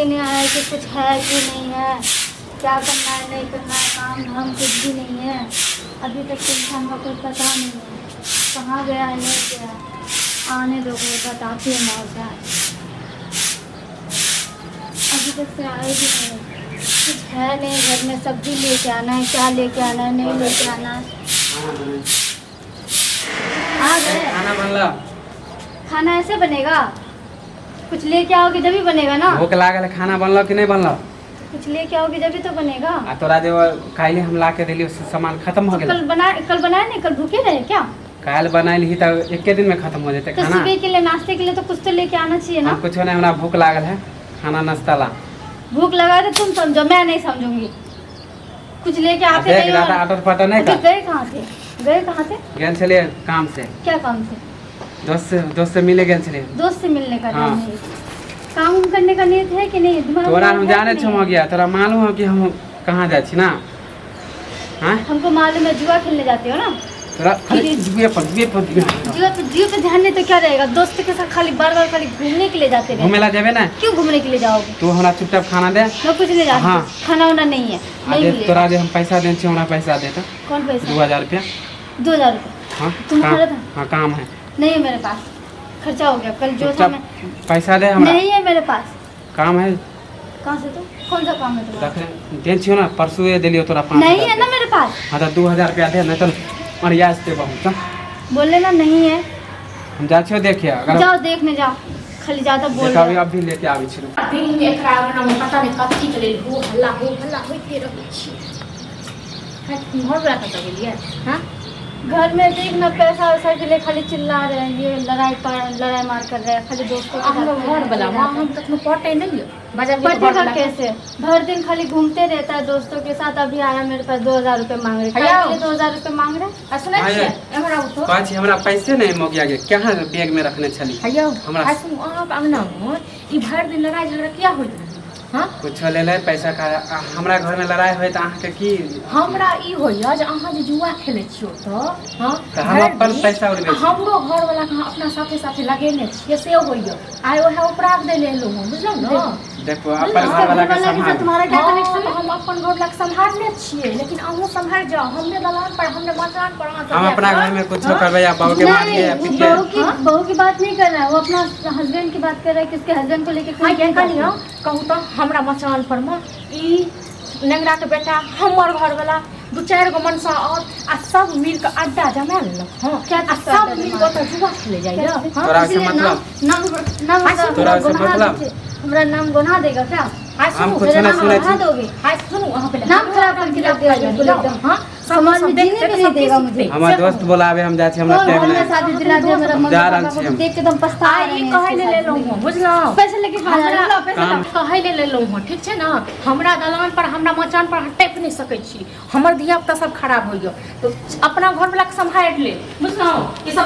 नहीं आया कि कुछ है कि नहीं है, क्या करना है नहीं करना है, काम धाम कुछ भी नहीं है। अभी तक तो इंसान का कोई पता नहीं है कहाँ गया है नहीं गया है। आने दो, कोई बताती है मौका। अभी तक से आए भी नहीं, कुछ है नहीं घर में, सब्जी लेके आना है, क्या लेके आना है नहीं लेके आना है। आ गए। खाना बनला? खाना ऐसे बनेगा? कुछ लेके आओगे जब ही बनेगा ना। भूख लागल है, खाना बनल कि नहीं बनल? कुछ लेके आओगे जब ही तो बनेगा। आ तोरा जे काल्हि हम ला के देलियो से सामान खत्म हो गेल। कल बना, कल बनाए नहीं? कल भूखे रहे क्या? काल्हि बनाइल ही तऽ एके दिन में खत्म हो जेतै तो खाना। सुबह के लिए नाश्ते के लिए तो कुछ तो लेके आना चाहिए ना। हम कुछो नहीं, हमरा भूख लागल है, खाना नाश्ता ला। भूख लगा तो तुम समझो, मैं नहीं समझूंगी। कुछ लेके आते देख नहीं हो। ज्यादा आटर पाटर नहीं अभी कर। गए कहाँ थे? गए कहाँ थे? गेल छलियै काम से। क्या काम से? दोस्त से मिले गेल छलियै। दोस्त से मिलने का हाँ। टाइम है? काम उम करने का नियत है कि नहीं? दिमाग तोरा में हम है जाने कि छौ नहीं? गया तोरा मालूम हो कि हम कहाँ जाइ छी ना? हाँ हमको मालूम है, जुआ खेलने जाते हो ना। तोरा खाली जुए पर जुए पर ध्यान। जुआ पे ध्यान नहीं तो क्या रहेगा? दोस्त के साथ खाली बार बार खाली घूमने के लिए जाते रहते। घूमे ला जेबे ना? क्यों घूमने के लिए जाओगे? तू हमरा चुपचाप खाना दे। मैं कुछ नहीं जानती। हाँ। खाना वाना नहीं है, आ नहीं जे मिलेगा। तोरा जे हम पैसा देने छी, हमरा पैसा दे तो। कौन पैसा? 2000 रुपया। 2000 रुपये? हाँ। तुम्हारा काम था? हाँ, काम है। नहीं है मेरे पास, खर्चा हो गया कल जो था। चुपचाप मैं पैसा दे हमरा। नहीं है मेरे पास। काम है। कहाँ से तू? कौन सा काम है तुम्हारा? तखन देने छियौ ना, परसुए देलियौ तोरा 5000। नहीं है ना मेरे पास। हाँ तऽ 2000 रुपया दे, नहीं तो अरिया से बहुत। बोले ना नहीं है। हम जाइ छियौ देखे अगर। जाओ देखने जाओ, खाली ज्यादा बोल देखा रहे हो। अभी लेके आबै छी। दिन में एकरा अंगना में पता नहीं कथी के लेल हो हल्ला होइते रहै छै। घर वाला कतऽ गेलियै? हाँ। घर में देखना, पैसा वैसा के लिए खाली चिल्ला रहे हैं, ये लड़ाई पर लड़ाई मार कर रहे हैं खाली दोस्तों के हमरो साथ। घर वाला वहाँ हम कखनो पटै नहीं यऽ बाजार गेल तऽ पटेगा घर वाला। कैसे? भर दिन खाली घूमते रहता है दोस्तों के साथ। अभी आया मेरे पास, 2000 रुपये मांग रहे। हैया। के लिए 2000 रुपये मांग रहे? आ सुनै हाँ, छियै? ये। एम्हर आबू तऽ। कहै छी हमरा पैसे नहि मोगिया के, कहाँ बैग में रखने छली? हैयौ। हमरा आ सुनू, अहाँके अंगनामे ई भरि दिन लड़ाइ झगड़ा किया होइत रहै? हाँ? कुछो ले ले पैसा का। आ, हमरा घर में लड़ाई होय तऽ अहाँके की? हमरा ई होइया जे अहाँ जे जुआ खेलै छियै ओतऽ, हाँ, तऽ हम भरि अपन दिन, पैसा उड़बै आ छी। हमरो घर वाला के अहाँ अपना साथे साथे लगेने छियै से होइया। आइ ओएह उपराग दै लए एलहुँ हँ, बुझलहुँ ने? देखो, अपन उसका घर वाला घर के वाला के साथ सम्हाल। तुम्हारा क्या हाँ, कनेक्शन तऽ है? हम अपन घर वाला के सम्हारने छियै, लेकिन अहूँ सम्हारि जाउ। हमने दलान पर, हमने मचान पर अहाँ सब हम अपना जाकऽ, घर में कुछो हाँ? करबै या बहू के मारिए या नहीं, वो पीटिए। बहू की हाँ? बहू की बात नहीं कर रहा है, वो अपना हस्बैंड की बात कर रहा है कि उसके हस्बैंड को लेके हाँ कोई ये नहीं कनिया, कहू तऽ हमरा मचान पर मे ई नेंगरा के बेटा, हमर घर वाला, दू चारि गो मनसा और आ सब मिल के अड्डा जमा लेलक। हाँ। क्या आ चीज का सब अड्डा मिल जमा? के ओतऽ जुआ खेले जाइया। हाँ। तोरा से इसलिए मतलब? नाम नाम नाम हाँ, तोरा से गोना मतलब? हमरा नाम गोना देगा क्या? हाँ हम सुनू। कुछ मेरा नहीं नाम सुनै बढ़ा छी। दोगे? हाँ सुनू, अहाँ पहिले नाम खराब करके रख देगा बिल्कुल एकदम। हाँ। समाज में जीने भी नहीं देगा मुझे। हमर दोस्त बोलावे, हम जाइ छी, हमरा कौन टाइम घर में नहीं। शादी दिला दिया मेरा हम मम्मी जा रहल पापा छी को हम। देख के तो हम पछता आइ रहे ई हैं कहै इसके ले साथ लेलहुँ में। हँ, बुझलहुँ? पैसे लेके कहाँ जा रहे हो? लाओ पैसा काम। लाओ। कहै ले लेलहुँ हँ, ठीक छै ने? हमरा दलान पर, हमरा मचान पर अहाँ टपि नहि सकै छी। हमर धिया पुता सब खराब होइया तऽ अपना घरवला के सम्हारि ले, बुझलहुँ? ई सब